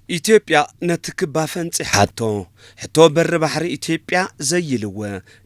ኢትዮጵያ ነቲ ክባ ፈንጺሓቶ። ሕቶ በሪ ባሕሪ ኢትዮጵያ ዘይልወ፣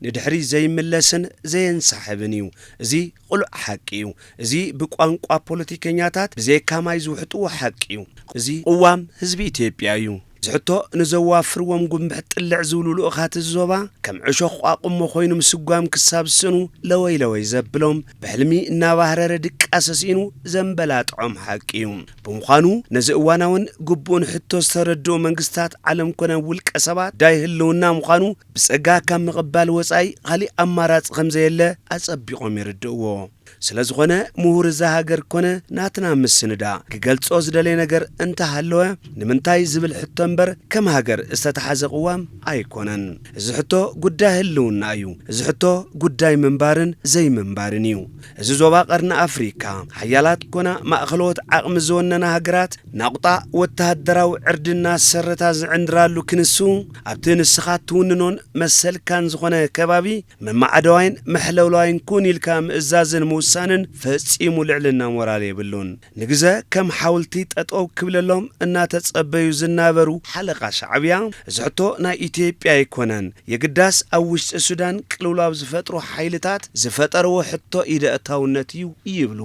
ንድሕሪ ዘይምለስን ዘየንሳሕብን እዩ። እዚ ቅሉዕ ሓቂ እዩ። እዚ ብቋንቋ ፖለቲከኛታት ብዘየካ ማይ ዝውሕጥዎ ሓቂ እዩ። እዚ ቅዋም ህዝቢ ኢትዮጵያ እዩ። እዚ ሕቶ ንዘዋፍርዎም ጉንብሕ ጥልዕ ዝብሉ ልኡኻት እዚ ዞባ፣ ከም ዕሾኽ ቋቑሞ ኮይኑ ምስጓም ክሳብ ዝስእኑ ለወይ ለወይ ዘብሎም፣ ብሕልሚ እናባህረረ ድቃሰ ስኢኑ ዘንበላጥዖም ሓቂ እዩ። ብምዃኑ፣ ነዚ እዋናውን ግቡእን ሕቶ ዝተረድኡ መንግስታት ዓለም ኮነ ውልቀ ሰባት፣ ጉዳይ ህልውና ምዃኑ ብጸጋ ካብ ምቕባል ወጻኢ ካሊእ ኣማራጺ ከም ዘየለ ኣጸቢቖም ይርድእዎ። ስለ ዝኾነ፣ ምሁር እዛ ሃገር ኮነ ናትና ምስንዳ ክገልጾ ዝደለየ ነገር እንተሃለወ፣ ንምንታይ ዝብል ሕቶ እምበር፣ ከም ሃገር ዝተታሕዘ ቅዋም ኣይኮነን። እዚ ሕቶ ጉዳይ ህልውና እዩ። እዚ ሕቶ ጉዳይ ምንባርን ዘይምንባርን እዩ። እዚ ዞባ ቀርኒ ኣፍሪካ፣ ሓያላት ኮና ማእኸለዎት ዓቕሚ ዝወነና ሃገራት፣ ናቑጣ ወተሃደራዊ ዕርድና ዝሰረታ ዝዕንድራሉ ክንሱ፣ ኣብቲ ንስኻ ትውንኖን መሰልካን ዝኾነ ከባቢ፣ መማዕደዋይን መሕለውላዋይን ኩን ኢልካ ምእዛዝን ምውሳንን ፈጺሙ ልዕልና ሞራል የብሉን። ንግዘ ከም ሓውልቲ ጠጠው ክብለሎም እናተጸበዩ ዝናበሩ ሓለቓ ሻዕብያ፣ እዚ ሕቶ ናይ ኢትዮጵያ ኣይኮነን። የግዳስ ኣብ ውሽጢ ሱዳን ቅልውላው ዝፈጥሩ ሓይልታት ዝፈጠርዎ ሕቶ ኢደ እታውነት እዩ ይብሉ።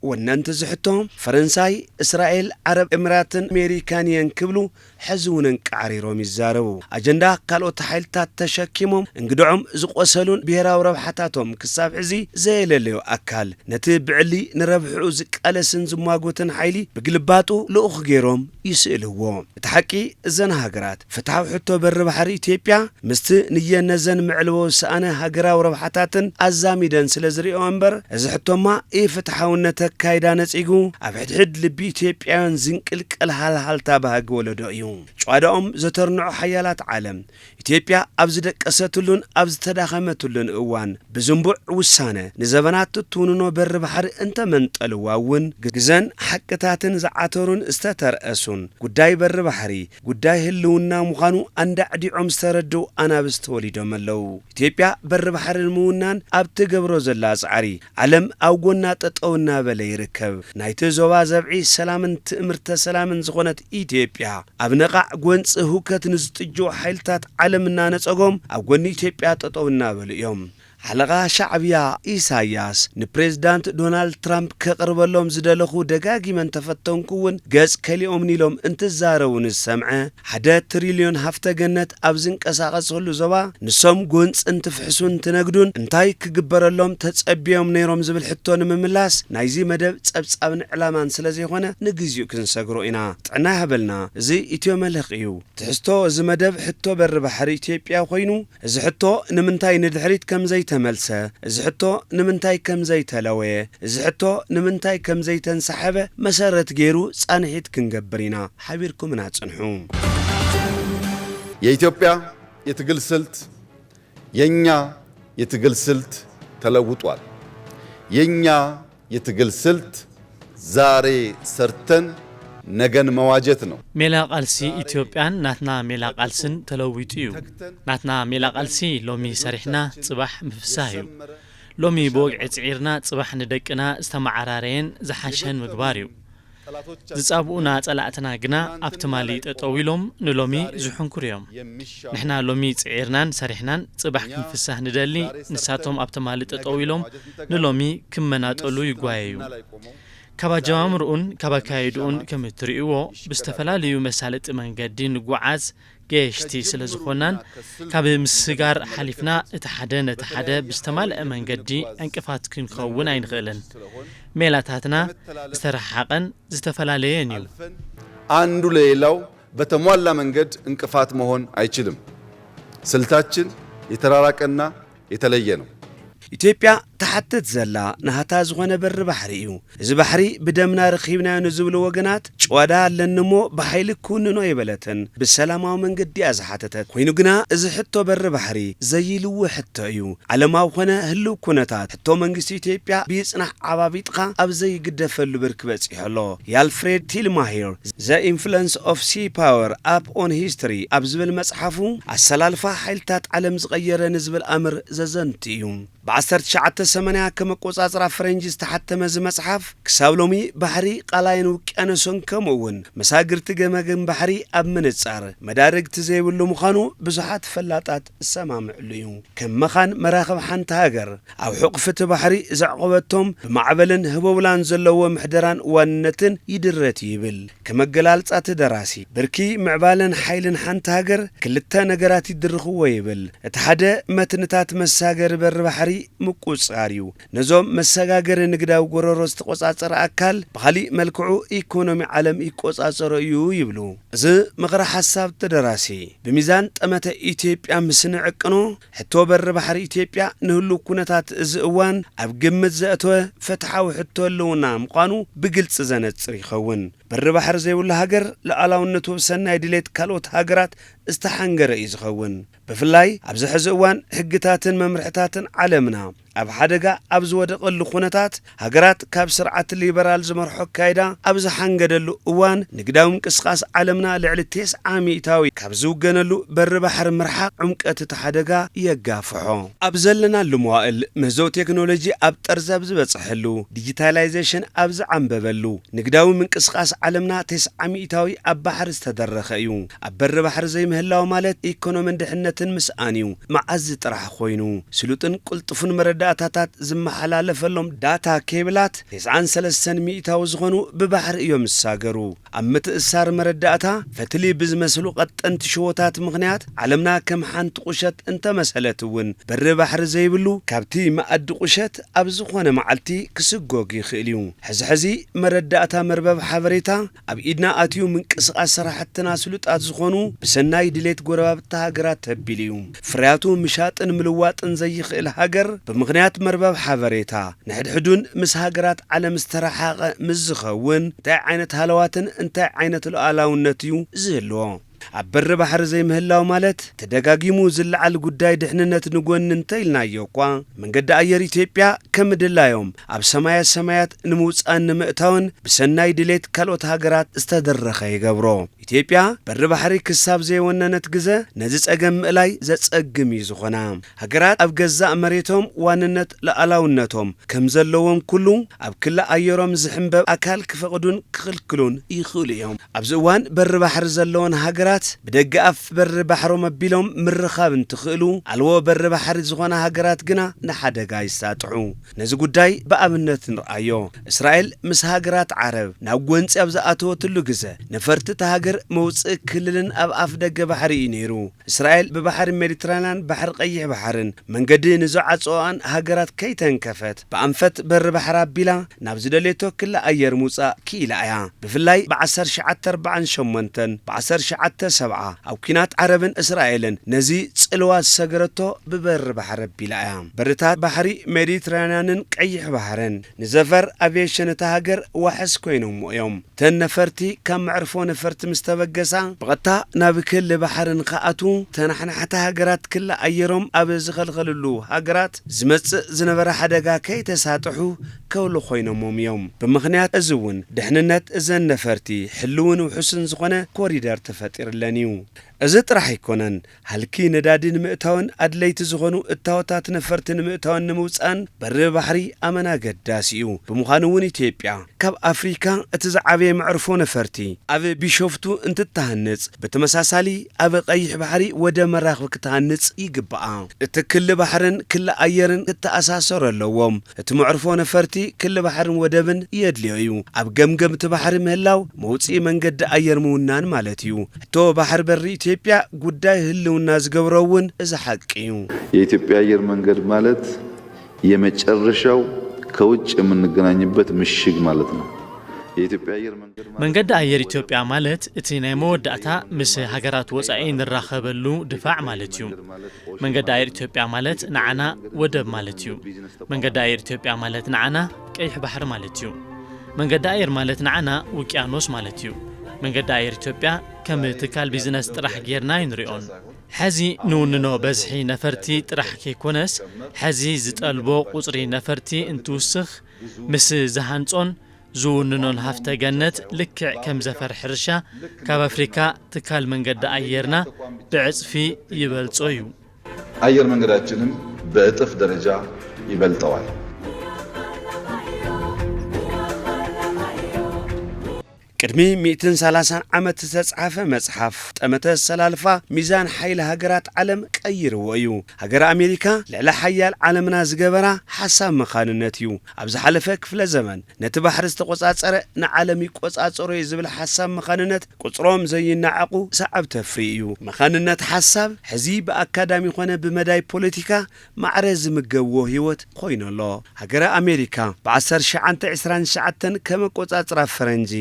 ወነንቲ እዚ ሕቶ፣ ፈረንሳይ፣ እስራኤል፣ ዓረብ ኤምራትን ኣሜሪካን እየን ክብሉ ሕዚ እውን እንቃዕሪሮም ይዛረቡ። ኣጀንዳ ካልኦት ሓይልታት ተሸኪሞም እንግድዖም ዝቆሰሉን ብሄራዊ ረብሓታቶም ክሳብ ሕዚ ዘየለለዩ ኣካል፣ ነቲ ብዕሊ ንረብሕኡ ዝቃለስን ዝሟጎትን ሓይሊ ብግልባጡ ልኡኽ ገይሮም ይስእልዎ። እቲ ሓቂ፣ እዘን ሃገራት ፍትሓዊ ሕቶ በሪ ባሕሪ ኢትዮጵያ ምስቲ ንየን ነዘን መዕልቦ ዝሰኣነ ሃገራዊ ረብሓታትን ኣዛሚደን ስለ ዝሪኦ እምበር፣ እዚ ሕቶማ ኢፍትሓውነት ኣካይዳ ነጺጉ ኣብ ሕድሕድ ልቢ ኢትዮጵያውያን ዝንቅልቀል ሃልሃልታ ባህጊ ወለዶ እዩ። ጨዋዳኦም ዘተርንዑ ሓያላት ዓለም፣ ኢትዮጵያ ኣብ ዝደቀሰትሉን ኣብ ዝተዳኸመትሉን እዋን ብዝንቡዕ ውሳነ ንዘበናት እትውንኖ በሪ ባሕሪ እንተመንጠልዋ እውን፣ ግዘን ሓቅታትን ዝዓተሩን ዝተተርአሱን፣ ጉዳይ በሪ ባሕሪ ጉዳይ ህልውና ምዃኑ ኣንዳዕዲዖም ዝተረድኡ ኣናብስ ተወሊዶም ኣለዉ። ኢትዮጵያ በሪ ባሕሪ ንምውናን ኣብ ትገብሮ ዘላ ጻዕሪ፣ ዓለም ኣብ ጎና ጠጠው እናበለ ይርከብ። ናይቲ ዞባ ዘብዒ ሰላምን ትእምርተ ሰላምን ዝኾነት ኢትዮጵያ፣ ኣብ ነቓዕ ጎንጺ ህውከት ንዝጥጅኡ ሓይልታት ዓለም እናነጸጎም ኣብ ጎኒ ኢትዮጵያ ጠጠው እናበሉ እዮም። ሓለቓ ሻዕብያ ኢሳያስ ንፕሬዝዳንት ዶናልድ ትራምፕ ከቕርበሎም ዝደለኹ ደጋጊመ እንተፈተንኩ እውን ገጽ ከሊኦምኒ ኢሎም እንትዛረቡ ንዝሰምዐ፣ ሓደ ትሪልዮን ሃፍተ ገነት ኣብ ዝንቀሳቐሰሉ ዞባ ንሶም ጎንጺ እንትፍሕሱን እንትነግዱን እንታይ ክግበረሎም ተጸብዮም ነይሮም ዝብል ሕቶ ንምምላስ ናይዚ መደብ ጸብጻብን ዕላማን ስለ ዘይኮነ ንግዚኡ ክንሰግሮ ኢና። ጥዕና ይሃበልና። እዚ ኢትዮ መልህቕ እዩ። ትሕዝቶ እዚ መደብ ሕቶ በሪ ባሕሪ ኢትዮጵያ ኮይኑ፣ እዚ ሕቶ ንምንታይ ንድሕሪት ከም ዘይተመልሰ፣ እዚ ሕቶ ንምንታይ ከም ዘይተለወየ፣ እዚ ሕቶ ንምንታይ ከም ዘይተንሳሐበ መሰረት ገይሩ ጻንሒት ክንገብር ኢና። ሓቢርኩምና ጽንሑ። የኢትዮጵያ የትግል ስልት የኛ የትግል ስልት ተለውጧል። የኛ የትግል ስልት ዛሬ ሰርተን ነገን መዋጀት ነው። ሜላ ቃልሲ ኢትዮጵያን ናትና ሜላ ቃልስን ተለዊጡ እዩ። ናትና ሜላ ቃልሲ ሎሚ ሰሪሕና ጽባሕ ምፍሳህ እዩ። ሎሚ ብወግዒ ጽዒርና ጽባሕ ንደቅና ዝተመዓራረየን ዝሓሸን ምግባር እዩ። ዝጻብኡና ጸላእትና ግና ኣብ ትማሊ ጠጠው ኢሎም ንሎሚ ዝሕንኩር እዮም። ንሕና ሎሚ ጽዒርናን ሰሪሕናን ጽባሕ ክንፍሳህ ንደሊ፣ ንሳቶም ኣብ ትማሊ ጠጠው ኢሎም ንሎሚ ክመናጠሉ ይጓየዩ። ካብ ኣጀማምርኡን ካብ ኣካይድኡን ከም እትርእይዎ ብዝተፈላለዩ መሳለጢ መንገዲ ንጓዓዝ ገየሽቲ ስለ ዝኾናን ካብ ምስጋር ሓሊፍና እቲ ሓደ ነቲ ሓደ ብዝተማልአ መንገዲ ዕንቅፋት ክንከውን ኣይንኽእልን። ሜላታትና ዝተረሓሓቐን ዝተፈላለየን እዩ። አንዱ ለሌላው በተሟላ መንገድ እንቅፋት መሆን አይችልም። ስልታችን የተራራቀና የተለየ ነው። ኢትዮጵያ ትሓትት ዘላ ናህታ ዝኾነ በሪ ባሕሪ እዩ። እዚ ባሕሪ ብደምና ረኺብናዮ ንዝብሉ ወገናት ጭዋዳ ኣለኒ እሞ ብሓይሊ ክውንኖ ኣይበለትን። ብሰላማዊ መንገዲ እያ ዝሓተተት። ኮይኑ ግና እዚ ሕቶ በሪ ባሕሪ ዘይልወ ሕቶ እዩ። ዓለማዊ ኮነ ህልው ኩነታት ሕቶ መንግስቲ ኢትዮጵያ ብይጽናሕ ዓባቢጥኻ ኣብ ዘይግደፈሉ ብርኪ በጺሑ ኣሎ። የኣልፍሬድ ቲልማሂር The Influence of Sea Power Upon History ኣብ ዝብል መጽሓፉ ኣሰላልፋ ሓይልታት ዓለም ዝቐየረ ንዝብል ኣምር ዘዘንቱ እዩ። ብ ዓሰርተ ትሽዓተ ሰማንያ ከም ኣቆጻጽራ ፈረንጂ ዝተሓተመ እዚ መጽሓፍ፣ ክሳብ ሎሚ ባሕሪ፣ ቃላይን ውቅያኖስን ከምኡ እውን መሳግርቲ ገማግም ባሕሪ ኣብ ምንጻር መዳርግቲ ዘይብሉ ምዃኑ ብዙሓት ፈላጣት ዝሰማምዕሉ እዩ። ከም መኻን መራኽብ ሓንቲ ሃገር ኣብ ሕቑፊ እቲ ባሕሪ ዘዕቆበቶም ብማዕበልን ህቦብላን ዘለዎ ምሕደራን ዋንነትን ይድረት ይብል። ከም ኣገላልጻ እቲ ደራሲ፣ ብርኪ ምዕባለን ሓይልን ሓንቲ ሃገር ክልተ ነገራት ይድርኽዎ ይብል። እቲ ሓደ መትንታት መሳገሪ በሪ ባሕሪ ምቁጽጻር እዩ። ነዞም መሰጋገሪ ንግዳዊ ጎረሮ ዝተቆጻጸረ ኣካል ብኻሊእ መልክዑ ኢኮኖሚ ዓለም ይቆጻጸሮ እዩ ይብሉ። እዚ ምኽረ ሓሳብ እቲ ደራሲ ብሚዛን ጠመተ ኢትዮጵያ ምስ ንዕቅኖ፣ ሕቶ በሪ ባሕሪ ኢትዮጵያ ንህሉው ኩነታት እዚ እዋን ኣብ ግምት ዘእተወ ፍትሓዊ ሕቶ ህልውና ምዃኑ ብግልጺ ዘነጽር ይኸውን። በሪ ባሕሪ ዘይብሉ ሃገር፣ ሉዓላውነቱ ብሰናይ ድሌት ካልኦት ሃገራት ዝተሓንገረ እዩ ዝኸውን። ብፍላይ ኣብዚ ሕዚ እዋን፣ ሕግታትን መምርሕታትን ዓለምና ኣብ ሓደጋ ኣብ ዝወደቐሉ ኩነታት፣ ሃገራት ካብ ስርዓት ሊበራል ዝመርሖ ኣካይዳ ኣብ ዝሓንገደሉ እዋን፣ ንግዳዊ ምንቅስቓስ ዓለምና ልዕሊ ተስዓ ሚእታዊ ካብ ዝውገነሉ በሪ ባሕሪ ምርሓቕ ዕምቀት እቲ ሓደጋ የጋፍሖ። ኣብ ዘለናሉ መዋእል፣ ምህዞ ቴክኖሎጂ ኣብ ጠርዚ ኣብ ዝበጽሐሉ፣ ዲጂታላይዜሽን ኣብ ዝዓንበበሉ፣ ንግዳዊ ምንቅስቓስ ዓለምና ተስዓ ሚእታዊ ኣብ ባሕሪ ዝተደረኸ እዩ። ኣብ በሪ ባሕሪ ዘይምህላው ማለት ኢኮኖምን ድሕነትን ምስኣን እዩ። መዓዝ ጥራሕ ኮይኑ፣ ስሉጥን ቅልጡፍን መረዳእታታት ዝመሓላለፈሎም ዳታ ኬብላት፣ ተስዓን ሰለስተን ሚእታዊ ዝኾኑ ብባሕሪ እዮም ዝሳገሩ። ኣብ ምትእሳር መረዳእታ ፈትሊ ብዝመስሉ ቀጠንቲ ሽቦታት ምኽንያት፣ ዓለምና ከም ሓንቲ ቁሸት እንተመሰለት እውን፣ በሪ ባሕሪ ዘይብሉ ካብቲ መኣዲ ቁሸት ኣብ ዝኾነ መዓልቲ ክስጎግ ይኽእል እዩ። ሕዚ ሕዚ መረዳእታ መርበብ ሓበሬታ ኣብ ኢድና ኣትዩ፣ ምንቅስቓስ ስራሕትና ስሉጣት ዝኾኑ ብሰናይ ድሌት ጎረባብቲ ሃገራት ተቢሉ እዩ። ፍርያቱ ምሻጥን ምልዋጥን ዘይኽእል ሃገር፣ ብምኽንያት መርበብ ሓበሬታ ንሕድሕዱን ምስ ሃገራት ዓለም ዝተረሓቐ ምስ ዝኸውን፣ እንታይ ዓይነት ሃለዋትን እንታይ ዓይነት ሉዓላውነት እዩ ዝህልዎ? ኣብ በሪ ባሕሪ ዘይምህላው ማለት፣ ተደጋጊሙ ዝለዓል ጉዳይ ድሕንነት ንጎኒ እንተኢልናዮ እኳ፣ መንገዲ ኣየር ኢትዮጵያ ከም ድላዮም ኣብ ሰማያ ሰማያት ንምውጻእን ንምእታውን ብሰናይ ድሌት ካልኦት ሃገራት ዝተደረኸ ይገብሮ። ኢትዮጵያ በሪ ባሕሪ ክሳብ ዘይወነነት ግዘ፣ ነዚ ጸገም ምእላይ ዘጸግም እዩ ዝኾና። ሃገራት ኣብ ገዛእ መሬቶም ዋንነት ሉዓላውነቶም ከም ዘለዎም ኩሉ፣ ኣብ ክሊ ኣየሮም ዝሕንበብ ኣካል ክፈቕዱን ክኽልክሉን ይኽእሉ እዮም። ኣብዚ እዋን በሪ ባሕሪ ዘለወን ሃገራት፣ ብደገ ኣፍ በሪ ባሕሮም ኣቢሎም ምርኻብ እንትኽእሉ፣ ኣልቦ በሪ ባሕሪ ዝኾና ሃገራት ግና ንሓደጋ ይሳጥሑ። ነዚ ጉዳይ ብኣብነት ንርኣዮ። እስራኤል ምስ ሃገራት ዓረብ ናብ ጎንጺ ኣብ ዝኣተወትሉ ግዘ፣ ነፈርቲ እታ ሃገር መውጽኢ ክልልን ኣብ ኣፍ ደገ ባሕሪ እዩ ነይሩ። እስራኤል ብባሕሪ ሜዲትራንያን፣ ባሕሪ ቀይሕ ባሕርን መንገዲ ንዝዓጽዋኣን ሃገራት ከይተንከፈት፣ ብኣንፈት በሪ ባሕሪ ኣቢላ ናብ ዝደልየቶ ክሊ ኣየር ምውጻእ ክኢላ እያ። ብፍላይ ብ ዓሰርተ ትሽዓተ ኣርባዓን ሸሞንተን፣ ብ ዓሰርተ ትሽዓተ ሰብዓ፣ ኣብ ኲናት ዓረብን እስራኤልን ነዚ ጽልዋ ዝሰገረቶ ብበሪ ባሕሪ ኣቢላ እያ። በርታት ባሕሪ ሜዲትራንያንን ቀይሕ ባሕርን ንዘፈር ኣቪየሽን እታ ሃገር ዋሕስ ኮይኖምዎ እዮም። እተን ነፈርቲ ካብ መዕርፎ ነፈርቲ ምስ ተበገሳ፣ ብቐጥታ ናብ ክሊ ባሕሪ ንኽኣትዉ፣ ተናሓናሕቲ ሃገራት ክሊ ኣየሮም ኣብ ዝኸልኸልሉ ሃገራት ዝመጽእ ዝነበረ ሓደጋ ከይተሳጥሑ ከውሉ ኮይኖሞም እዮም። ብምኽንያት እዚ እውን፣ ድሕንነት እዘን ነፈርቲ ሕልውን ውሑስን ዝኾነ ኮሪደር ተፈጢርለን እዩ። እዚ ጥራሕ ኣይኮነን። ሃልኪ ነዳዲ ንምእታውን ኣድለይቲ ዝኾኑ እታወታት ነፈርቲ ንምእታውን ንምውጻእን በሪ ባሕሪ ኣመና ኣገዳሲ እዩ። ብምዃኑ እውን ኢትዮጵያ ካብ ኣፍሪካ እቲ ዝዓበየ መዕርፎ ነፈርቲ ኣብ ቢሾፍቱ እንትትሃንጽ፣ ብተመሳሳሊ ኣብ ቀይሕ ባሕሪ ወደብ መራኽቢ ክትሃንጽ ይግብኣ። እቲ ክሊ ባሕርን ክሊ ኣየርን ክተኣሳሰሩ ኣለዎም። እቲ መዕርፎ ነፈርቲ ክሊ ባሕርን ወደብን የድልዮ እዩ። ኣብ ገምገም እቲ ባሕሪ ምህላው መውጽኢ መንገዲ ኣየር ምውናን ማለት እዩ። ሕቶ ባሕሪ በሪ ኢትዮጵያ ጉዳይ ህልውና ዝገብሮ እውን እዚ ሓቂ እዩ። የኢትዮጵያ ኣየር መንገድ ማለት የመጨረሻው ከውጭ የምንገናኝበት ምሽግ ማለት ነው። የኢትዮጵያ ኣየር መንገድ ማለት መንገዲ ኣየር ኢትዮጵያ ማለት እቲ ናይ መወዳእታ ምስ ሃገራት ወጻኢ ንራኸበሉ ድፋዕ ማለት እዩ። መንገዲ ኣየር ኢትዮጵያ ማለት ንዓና ወደብ ማለት እዩ። መንገዲ ኣየር ኢትዮጵያ ማለት ንዓና ቀይሕ ባሕሪ ማለት እዩ። መንገዲ ኣየር ማለት ንዓና ውቅያኖስ ማለት እዩ። መንገዲ ኣየር ኢትዮጵያ ከም ትካል ቢዝነስ ጥራሕ ጌርና ኣይንሪኦን። ሐዚ ንውንኖ በዝሒ ነፈርቲ ጥራሕ ከይኮነስ፣ ሐዚ ዝጠልቦ ቁፅሪ ነፈርቲ እንትውስኽ፣ ምስ ዝሃንፆን ዝውንኖን ሃፍተ ገነት ልክዕ ከም ዘፈር ሕርሻ ካብ ኣፍሪካ ትካል መንገዲ ኣየርና ብዕፅፊ ይበልፆ እዩ። አየር መንገዳችንም በእጥፍ ደረጃ ይበልጠዋል። ቅድሚ ሚእትን ሰላሳን ዓመት ዝተጻሕፈ መጽሓፍ ጠመተ ኣሰላልፋ ሚዛን ሓይሊ ሃገራት ዓለም ቀይርዎ እዩ። ሃገር ኣሜሪካ ልዕሊ ሓያል ዓለምና ዝገበራ ሓሳብ መኻንነት እዩ። ኣብ ዝሓለፈ ክፍለ ዘመን ነቲ ባሕሪ ዝተቖጻጸረ ንዓለም ይቆጻጸሮ እዩ ዝብል ሓሳብ መኻንነት ቁጽሮም ዘይነዓቑ ሰዓብቲ ኣፍርዩ እዩ። መኻንነት ሓሳብ ሕዚ ብኣካዳሚ ኾነ ብመዳይ ፖለቲካ ማዕረ ዝምገብዎ ህይወት ኮይኑ ኣሎ። ሃገረ ኣሜሪካ ብ ዓሰርተ ትሽዓተ ዕስራን ትሽዓተን ከም ኣቆጻጽራ ፈረንጂ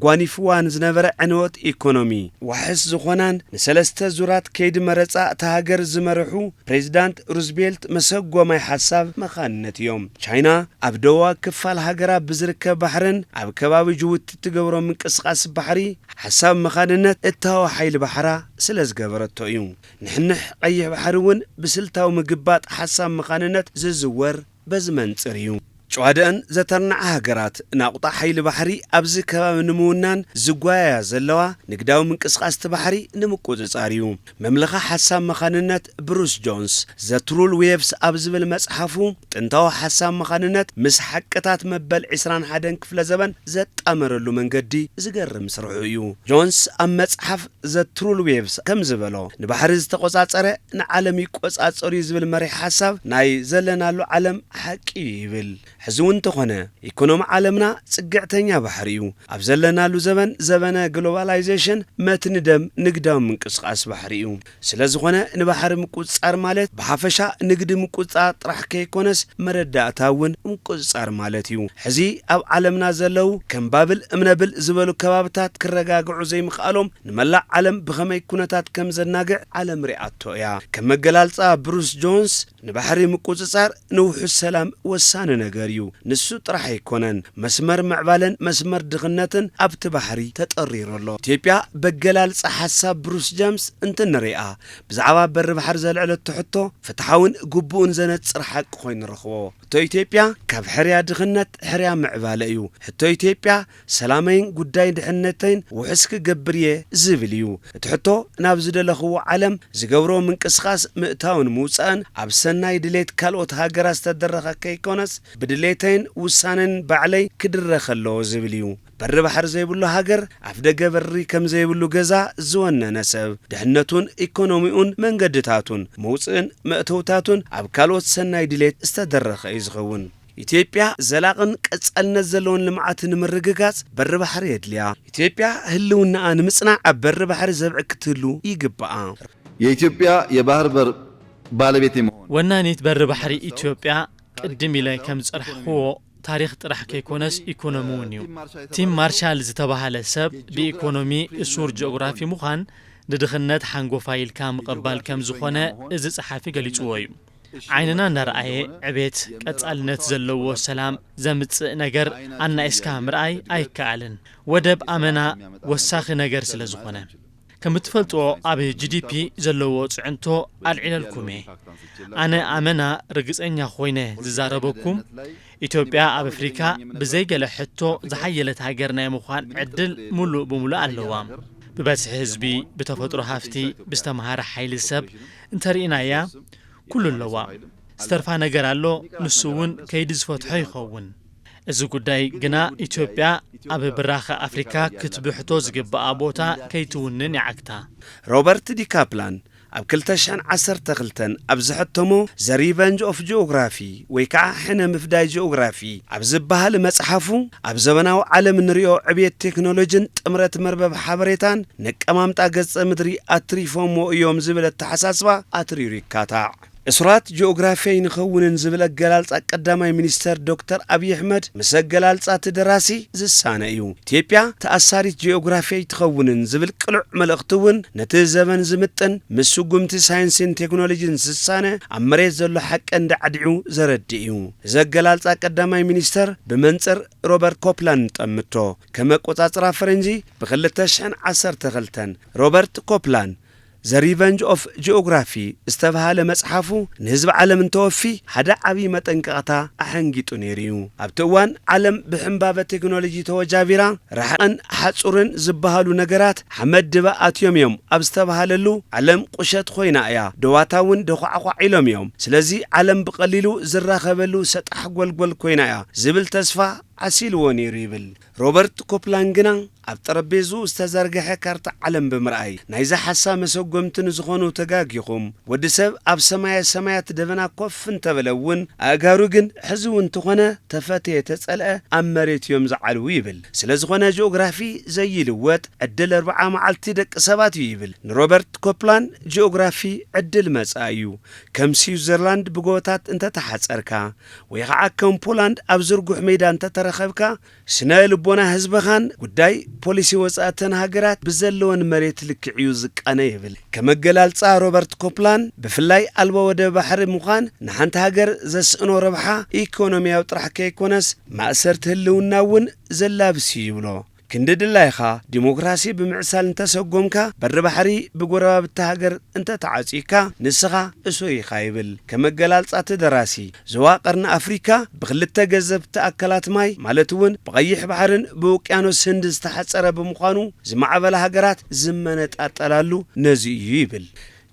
ኣጓኒፍዋ ንዝነበረ ዕንወት ኢኮኖሚ ዋሕስ ዝኾናን ንሰለስተ ዙራት ከይዲ መረጻ እታ ሃገር ዝመርሑ ፕሬዚዳንት ሩዝቬልት መሰጎማይ ሓሳብ መኻንነት እዮም። ቻይና ኣብ ደቡባዊ ክፋል ሃገራ ብዝርከብ ባሕርን ኣብ ከባቢ ጅቡቲ እትገብሮ ምንቅስቓስ ባሕሪ ሓሳብ መኻንነት እታዊ ሓይሊ ባሕራ ስለ ዝገበረቶ እዩ። ንሕንሕ ቀይሕ ባሕሪ እውን ብስልታዊ ምግባጥ ሓሳብ መኻንነት ዝዝወር በዚ መንጽር እዩ። ጨዋደአን ዘተርናዓ ሃገራት ናቑጣ ሓይሊ ባሕሪ ኣብዚ ከባቢ ንምውናን ዝጓያያ ዘለዋ ንግዳዊ ምንቅስቓስቲ ባሕሪ ንምቁጽጻር እዩ። መምለኻ ሓሳብ መኻንነት ብሩስ ጆንስ ዘ ትሩል ዌቭስ ኣብ ዝብል መጽሓፉ ጥንታዊ ሓሳብ መኻንነት ምስ ሓቅታት መበል ዕስራን ሓደን ክፍለ ዘበን ዘጣመረሉ መንገዲ ዝገርም ስርሑ እዩ። ጆንስ ኣብ መጽሓፍ ዘ ትሩል ዌቭስ ከም ዝበሎ ንባሕሪ ዝተቖጻጸረ ንዓለም ይቆጻጸር እዩ ዝብል መሪሕ ሓሳብ ናይ ዘለናሉ ዓለም ሓቂ እዩ ይብል። ሕዚ እውን እንተኾነ ኢኮኖሚ ዓለምና ጽግዕተኛ ባሕሪ እዩ። ኣብ ዘለናሉ ዘበን ዘበነ ግሎባላይዜሽን መትኒ ደም ንግዳዊ ምንቅስቓስ ባሕሪ እዩ። ስለ ዝኾነ ንባሕሪ ምቁጽጻር ማለት ብሓፈሻ ንግዲ ምቁጽጻር ጥራሕ ከይኮነስ መረዳእታ እውን ምቁጽጻር ማለት እዩ። ሕዚ ኣብ ዓለምና ዘለዉ ከም ባብል እምነብል ዝበሉ ከባብታት ክረጋግዑ ዘይምኽኣሎም ንመላእ ዓለም ብኸመይ ኩነታት ከም ዘናግዕ ዓለም ሪኣቶ እያ። ከም መገላልጻ ብሩስ ጆንስ ንባሕሪ ምቁጽጻር ንውሑስ ሰላም ወሳኒ ነገር እዩ። ንሱ ጥራሕ ኣይኮነን፣ መስመር ምዕባለን መስመር ድኽነትን ኣብቲ ባሕሪ ተጠሪሩ ኣሎ። ኢትዮጵያ በገላልጻ ሓሳብ ብሩስ ጀምስ እንትንሪኣ ብዛዕባ በሪ ባሕሪ ዘልዐለቶ ሕቶ ፍትሓውን ግቡእን ዘነጽር ሓቂ ኮይኑ ንረኽቦ። ሕቶ ኢትዮጵያ ካብ ሕርያ ድኽነት ሕርያ ምዕባለ እዩ። ሕቶ ኢትዮጵያ ሰላመይን ጉዳይ ድሕነተይን ውሕስ ክገብር እየ ዝብል እዩ። እቲ ሕቶ ናብ ዝደለኽዎ ዓለም ዝገብሮ ምንቅስቓስ ምእታውን ምውጻእን ኣብ ሰናይ ድሌት ካልኦት ሃገራት ዝተደረኸ ከይኮነስ ብድሌተይን ውሳነን ባዕለይ ክድረኽ ኣለዎ ዝብል እዩ። በሪ ባሕሪ ዘይብሉ ሃገር ኣፍ ደገ በሪ ከም ዘይብሉ ገዛ ዝወነነ ሰብ ድሕነቱን ኢኮኖሚኡን መንገድታቱን መውፅእን መእተውታቱን ኣብ ካልኦት ሰናይ ድሌት ዝተደረኸ እዩ ዝኸውን። ኢትዮጵያ ዘላቕን ቀጻልነት ዘለዎን ልምዓት ንምርግጋጽ በሪ ባሕሪ የድልያ። ኢትዮጵያ ህልውናኣ ንምጽናዕ ኣብ በሪ ባሕሪ ዘብዒ ክትህሉ ይግብኣ። የኢትዮጵያ የባህር በር ባለቤት የመሆን ወናኒት በሪ ባሕሪ ኢትዮጵያ ቅድም ኢለ ከም ዝጸርሕክዎ ታሪኽ ጥራሕ ከይኮነስ ኢኮኖሚ እውን እዩ። ቲም ማርሻል ዝተባህለ ሰብ ብኢኮኖሚ እሱር ጂኦግራፊ ምዃን ንድኽነት ሓንጎፋይ ኢልካ ምቕባል ከም ዝኾነ እዚ ጸሓፊ ገሊጽዎ እዩ። ዓይንና እናረኣየ ዕቤት ቀጻልነት ዘለዎ ሰላም ዘምጽእ ነገር ኣናኢስካ ምርኣይ ኣይከኣልን። ወደብ ኣመና ወሳኺ ነገር ስለ ዝኾነ። ከም እትፈልጥዎ ኣብ ጂ ዲ ፒ ዘለዎ ጽዕንቶ ኣልዒለልኩም እየ። ኣነ ኣመና ርግጸኛ ኮይነ ዝዛረበኩም ኢትዮጵያ ኣብ ኣፍሪካ ብዘይ ገለ ሕቶ ዝሓየለት ሃገር ናይ ምዃን ዕድል ሙሉእ ብሙሉእ ኣለዋ። ብበዝሒ ህዝቢ፣ ብተፈጥሮ ሃፍቲ፣ ብዝተምሃረ ሓይሊ ሰብ እንተርኢናያ ኩሉ ኣለዋ። ዝተርፋ ነገር ኣሎ፣ ንሱ እውን ከይዲ ዝፈትሖ ይኸውን። እዚ ጉዳይ ግና ኢትዮጵያ ኣብ ብራኸ ኣፍሪካ ክትብሕቶ ዝግብኣ ቦታ ከይትውንን ይዓግታ። ሮበርት ዲካፕላን ኣብ ክልተ ሽሕን ዓሰርተ ክልተን ኣብ ዝሐተሞ The Revenge of Geography ወይ ከዓ ሕነ ምፍዳይ ጂኦግራፊ ኣብ ዝበሃል መጽሓፉ ኣብ ዘበናዊ ዓለም እንሪኦ ዕብየት ቴክኖሎጂን ጥምረት መርበብ ሓበሬታን ነቀማምጣ ገጸ ምድሪ ኣትሪፎሞ እዮም ዝብል ኣተሓሳስባ ኣትሪሩ ይካታዕ። እሱራት ጂኦግራፊ ኣይንኸውንን ዝብል ኣገላልጻ ቀዳማይ ሚኒስተር ዶክተር ኣብይ ኣሕመድ ምስ ኣገላልጻ እቲ ደራሲ ዝሳነ እዩ። ኢትዮጵያ ተኣሳሪት ጂኦግራፊ ኣይትኸውንን ዝብል ቅሉዕ መልእኽቲ እውን ነቲ ዘበን ዝምጥን ምስ ስጉምቲ ሳይንስን ቴክኖሎጂን ዝሳነ ኣብ መሬት ዘሎ ሓቂ እንዳዕዲዑ ዘረድእ እዩ። እዚ ኣገላልጻ ቀዳማይ ሚኒስተር ብመንጽር ሮበርት ኮፕላንድ ጠምቶ ከም ኣቆጻጽራ ፈረንጂ ብ ክልተ ሽሕን ዓሰርተ ክልተን ሮበርት ኮፕላንድ The Revenge of Geography ዝተባህለ መጽሓፉ፣ ንህዝቢ ዓለም እንተወፊ ሓደ ዓብዪ መጠንቀቕታ ኣሐንጊጡ ነይሩ እዩ። ኣብቲ እዋን፣ ዓለም ብሕምባበ ቴክኖሎጂ ተወጃቢራ፣ ርሕቐን ሓጹርን ዝበሃሉ ነገራት ሓመድ ድበ ኣትዮም እዮም ኣብ ዝተባህለሉ፣ ዓለም ቁሸት ኮይና እያ። ደዋታ እውን ደዃዕኳዕ ኢሎም እዮም። ስለዚ ዓለም ብቐሊሉ ዝራኸበሉ ሰጣሕ ጎልጎል ኮይና እያ ዝብል ተስፋ ዓሲልዎ ነይሩ ይብል። ሮበርት ኮፕላን ግና ኣብ ጠረጴዝኡ ዝተዘርግሐ ካርታ ዓለም ብምርኣይ፣ ናይዚ ሓሳብ መሰጎምቲ ንዝኾኑ ተጋጊኹም፣ ወዲ ሰብ ኣብ ሰማየ ሰማያት ደበና ኮፍ እንተበለ እውን፣ ኣእጋሩ ግን ሕዚ እውን እንተኾነ ተፈትየ ተጸልአ ኣብ መሬት እዮም ዝዓልዉ ይብል። ስለ ዝኾነ ጂኦግራፊ ዘይልወጥ ዕድል ኣርብዓ መዓልቲ ደቂ ሰባት እዩ ይብል። ንሮበርት ኮፕላን ጂኦግራፊ ዕድል መጻኢ እዩ። ከም ስዊዘርላንድ ብጎቦታት እንተተሓጸርካ፣ ወይ ኸዓ ከም ፖላንድ ኣብ ዝርጉሕ ሜዳ እንተተረኸብካ፣ ስነ ልቦና ህዝብኻን ጉዳይ ፖሊሲ ወጻእተን ሃገራት ብዘለወን መሬት ልክዕ እዩ ዝቃነ ይብል። ከም ኣገላልጻ ሮበርት ኮፕላን፣ ብፍላይ ኣልቦ ወደብ ባሕሪ ምዃን ንሓንቲ ሃገር ዘስእኖ ረብሓ ኢኮኖሚያዊ ጥራሕ ከይኮነስ፣ ማእሰርቲ ህልውና እውን ዘላብስ እዩ ይብሎ። ክንዲ ድላይኻ ዲሞክራሲ ብምዕሳል እንተሰጎምካ፣ በሪ ባሕሪ ብጎረባብቲ ሃገር እንተተዓጺካ፣ ንስኻ እሱር ኢኻ ይብል። ከም ኣገላልጻ እቲ ደራሲ፣ ዞባ ቀርኒ ኣፍሪካ ብክልተ ገዘፍቲ ኣካላት ማይ፣ ማለት እውን ብቐይሕ ባሕርን ብውቅያኖስ ህንድ ዝተሓጸረ ብምዃኑ፣ ዝማዕበላ ሃገራት ዝመነጣጠላሉ ነዚ እዩ ይብል።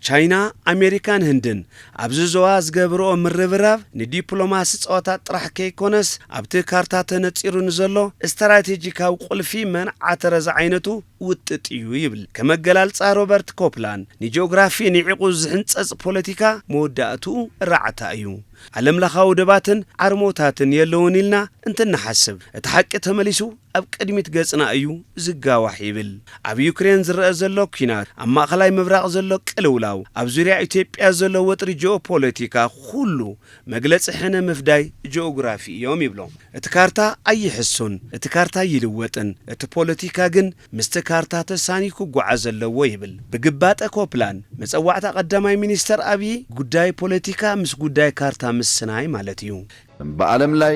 ቻይና፣ ኣሜሪካን ህንድን ኣብዚ ዞባ ዝገብርኦ ምርብራብ ንዲፕሎማሲ ጸወታ ጥራሕ ከይኮነስ፣ ኣብቲ ካርታ ተነጺሩ ንዘሎ ስትራቴጂካዊ ቁልፊ መንዓተረ ዝዓይነቱ ውጥጥ እዩ ይብል። ከም ኣገላልጻ ሮበርት ኮፕላን፣ ንጂኦግራፊ ንዒቑ ዝሕንጸጽ ፖለቲካ መወዳእትኡ ራዕታ እዩ። ዓለምለኻዊ ደባትን ዓርሞታትን የለውን ኢልና እንትንሓስብ፣ እቲ ሓቂ ተመሊሱ ኣብ ቅድሚት ገጽና እዩ ዝጋዋሕ ይብል። ኣብ ዩክሬን ዝረአ ዘሎ ኲናት፣ ኣብ ማእኸላይ ምብራቕ ዘሎ ቅልውላው፣ ኣብ ዙርያ ኢትዮጵያ ዘሎ ወጥሪ ጂኦፖለቲካ፣ ኩሉ መግለጺ ሕነ ምፍዳይ ጂኦግራፊ እዮም ይብሎም። እቲ ካርታ ኣይሕሱን፣ እቲ ካርታ ይልወጥን፣ እቲ ፖለቲካ ግን ምስቲ ካርታ ተሳኒ ክጓዓዝ ኣለዎ ይብል። ብግባጠ ኮፕላን፣ መጸዋዕታ ቀዳማይ ሚኒስተር ኣብዪ፣ ጉዳይ ፖለቲካ ምስ ጉዳይ ካርታ ምስናይ ማለት እዩ። በዓለም ላይ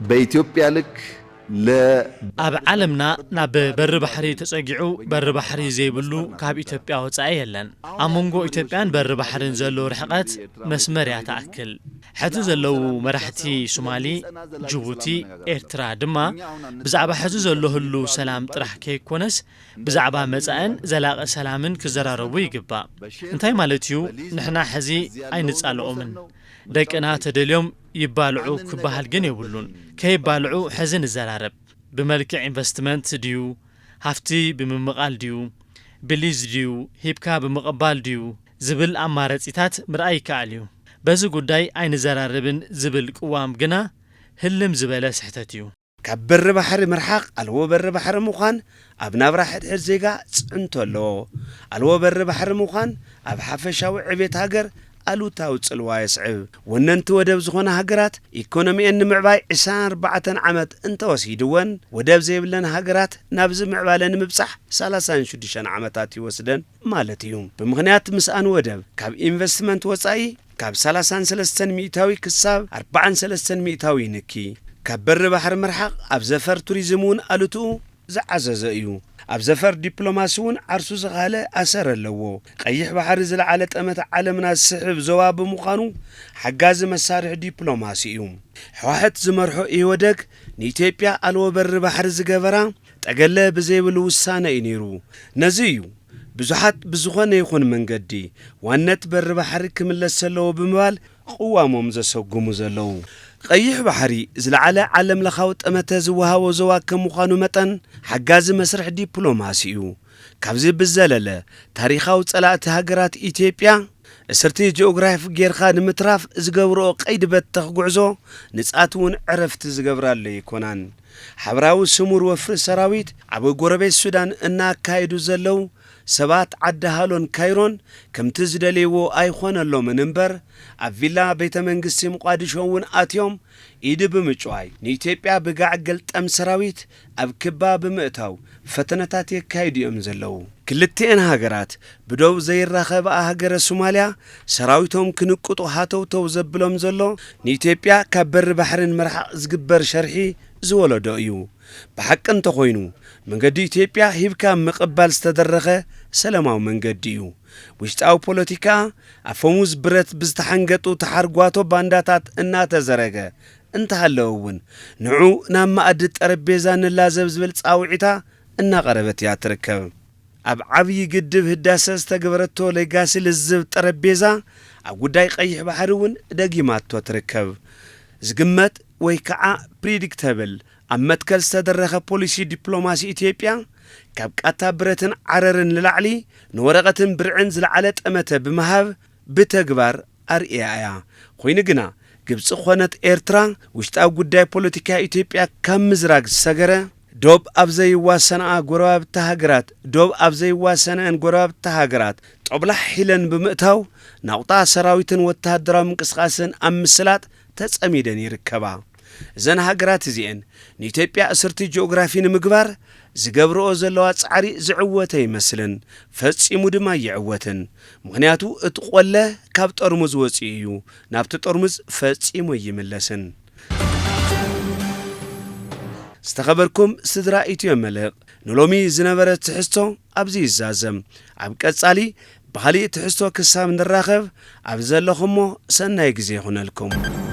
በኢትዮጵያ ልክ ለ ኣብ ዓለምና ናብ በሪ ባሕሪ ተጸጊዑ በሪ ባሕሪ ዘይብሉ ካብ ኢትዮጵያ ወጻኢ የለን። ኣብ መንጎ ኢትዮጵያን በሪ ባሕርን ዘሎ ርሕቐት መስመር እያ ትኣክል። ሕዚ ዘለዉ መራሕቲ ሶማሊ፣ ጅቡቲ፣ ኤርትራ ድማ ብዛዕባ ሕዚ ዘሎ ህሉ ሰላም ጥራሕ ከይኮነስ ብዛዕባ መጻእን ዘላቒ ሰላምን ክዘራረቡ ይግባእ። እንታይ ማለት እዩ? ንሕና ሕዚ ኣይንጻልኦምን። ደቅና ተደልዮም ይባልዑ ክበሃል ግን የብሉን። ከይባልዑ ሕዚ ንዘራረብ። ብመልክዕ ኢንቨስትመንት ድዩ? ሃፍቲ ብምምቓል ድዩ? ብሊዝ ድዩ? ሂብካ ብምቕባል ድዩ? ዝብል ኣማረጺታት ምርኣይ ይከኣል እዩ። በዚ ጉዳይ ኣይንዘራረብን ዝብል ቅዋም ግና ህልም ዝበለ ስሕተት እዩ። ካብ በሪ ባሕሪ ምርሓቕ ኣልቦ በሪ ባሕሪ ምዃን ኣብ ናብራ ሕድሕድ ዜጋ ጽዕንቶ ኣለዎ። ኣልቦ በሪ ባሕሪ ምዃን ኣብ ሓፈሻዊ ዕቤት ሃገር ኣሉታዊ ጽልዋ የስዕብ። ወነንቲ ወደብ ዝኾና ሃገራት ኢኮኖሚኤን ንምዕባይ ዕስራን ኣርባዕተን ዓመት እንተወሲድወን፣ ወደብ ዘይብለን ሃገራት ናብዚ ምዕባለ ንምብጻሕ ሰላሳን ሽዱሽተን ዓመታት ይወስደን ማለት እዩ። ብምኽንያት ምስኣን ወደብ ካብ ኢንቨስትመንት ወጻኢ ካብ ሰላሳን ሰለስተን ሚእታዊ ክሳብ ኣርባዓን ሰለስተን ሚእታዊ ይንኪ። ካብ በሪ ባሕሪ ምርሓቕ ኣብ ዘፈር ቱሪዝም እውን ኣሉትኡ ዝዓዘዘ እዩ። ኣብ ዘፈር ዲፕሎማሲ እውን ዓርሱ ዝኸኣለ ኣሰር ኣለዎ። ቀይሕ ባሕሪ ዝለዓለ ጠመተ ዓለምና ዝስሕብ ዞባ ብምዃኑ ሓጋዚ መሳርሒ ዲፕሎማሲ እዩ። ህወሓት ዝመርሖ ኢህወደግ ንኢትዮጵያ ኣልቦ በሪ ባሕሪ ዝገበራ ጠገለ ብዘይብሉ ውሳነ እዩ ነይሩ። ነዚ እዩ ብዙሓት ብዝኾነ ይኹን መንገዲ ዋነት በሪ ባሕሪ ክምለስ ዘለዎ ብምባል ቅዋሞም ዘሰጉሙ ዘለዉ። ቀይሕ ባሕሪ ዝለዓለ ዓለም ለኻዊ ጠመተ ዝወሃቦ ዞባ ከም ምዃኑ መጠን ሓጋዚ መስርሕ ዲፕሎማሲ እዩ። ካብዚ ብዘለለ ታሪኻዊ ጸላእቲ ሃገራት ኢትዮጵያ እስርቲ ጂኦግራፊ ጌርካ ንምትራፍ ዝገብርኦ ቀይዲ በተኽ ጉዕዞ ንጻት እውን ዕረፍቲ ዝገብራሉ ኣይኮናን። ሓበራዊ ስሙር ወፍሪ ሰራዊት ኣብ ጎረቤት ሱዳን እናካየዱ ዘለዉ ሰባት ዓዲ ሃሎን ካይሮን ከምቲ ዝደልይዎ ኣይኾነሎምን እምበር ኣብ ቪላ ቤተ መንግስቲ ሞቓዲሾ እውን ኣትዮም ኢድ ብምጭዋይ ንኢትዮጵያ ብጋዕ ገልጠም ሰራዊት ኣብ ክባ ብምእታው ፈተነታት የካይዱ እዮም ዘለዉ። ክልቲኤን ሃገራት ብዶብ ዘይራኸብኣ ሃገረ ሶማልያ ሰራዊቶም ክንቅጡ ሃተውተው ዘብሎም ዘሎ ንኢትዮጵያ ካብ በሪ ባሕርን ምርሓቕ ዝግበር ሸርሒ ዝወለዶ እዩ። ብሓቂ እንተኾይኑ፣ መንገዲ ኢትዮጵያ ሂብካ ምቕባል ዝተደረኸ ሰላማዊ መንገዲ እዩ። ውሽጣዊ ፖለቲካ፣ ኣፈሙዝ ብረት ብዝተሓንገጡ ተሓርጓቶ ባንዳታት እናተዘረገ እንተሃለወ እውን፣ ንዑ ናብ መኣዲ ጠረጴዛ ንላዘብ ዝብል ጻውዒታ እናቐረበት እያ ትርከብ። ኣብ ዓብዪ ግድብ ህዳሰ ዝተገበረቶ ሌጋሲ ልዝብ ጠረጴዛ፣ ኣብ ጉዳይ ቀይሕ ባሕሪ እውን ደጊማቶ ትርከብ። ዝግመት ወይ ከዓ ፕሪዲክተብል፣ ኣብ መትከል ዝተደረኸ ፖሊሲ ዲፕሎማሲ ኢትዮጵያ፣ ካብ ቃታ ብረትን ዓረርን ንላዕሊ ንወረቐትን ብርዕን ዝለዓለ ጠመተ ብምሃብ ብተግባር ኣርእያ እያ። ኮይኑ ግና፣ ግብፂ ኮነት ኤርትራ ውሽጣዊ ጉዳይ ፖለቲካ ኢትዮጵያ ካብ ምዝራግ ዝሰገረ፣ ዶብ ኣብ ዘይዋሰንኣ ጎረባብቲ ሃገራት፣ ዶብ ኣብ ዘይዋሰንአን ጎረባብቲ ሃገራት ጦብላሕ ኢለን ብምእታው፣ ናቑጣ ሰራዊትን ወተሃደራዊ ምንቅስቓስን ኣብ ምስላጥ ተጸሚደን ይርከባ። እዘን ሃገራት እዚኤን ንኢትዮጵያ እስርቲ ጂኦግራፊ ንምግባር ዝገብርኦ ዘለዋ ጻዕሪ ዝዕወተ ይመስልን፣ ፈጺሙ ድማ ይዕወትን። ምኽንያቱ እቲ ቆለ ካብ ጠርሙዝ ወጺኡ እዩ፣ ናብቲ ጠርሙዝ ፈጺሙ ኣይምለስን። ዝተኸበርኩም ስድራ ኢትዮ መልሕቕ፣ ንሎሚ ዝነበረ ትሕዝቶ ኣብዚ ይዛዘም። ኣብ ቀጻሊ ብኻሊእ ትሕዝቶ ክሳብ ንራኸብ፣ ኣብ ዘለኹሞ ሰናይ ግዜ ይኹነልኩም።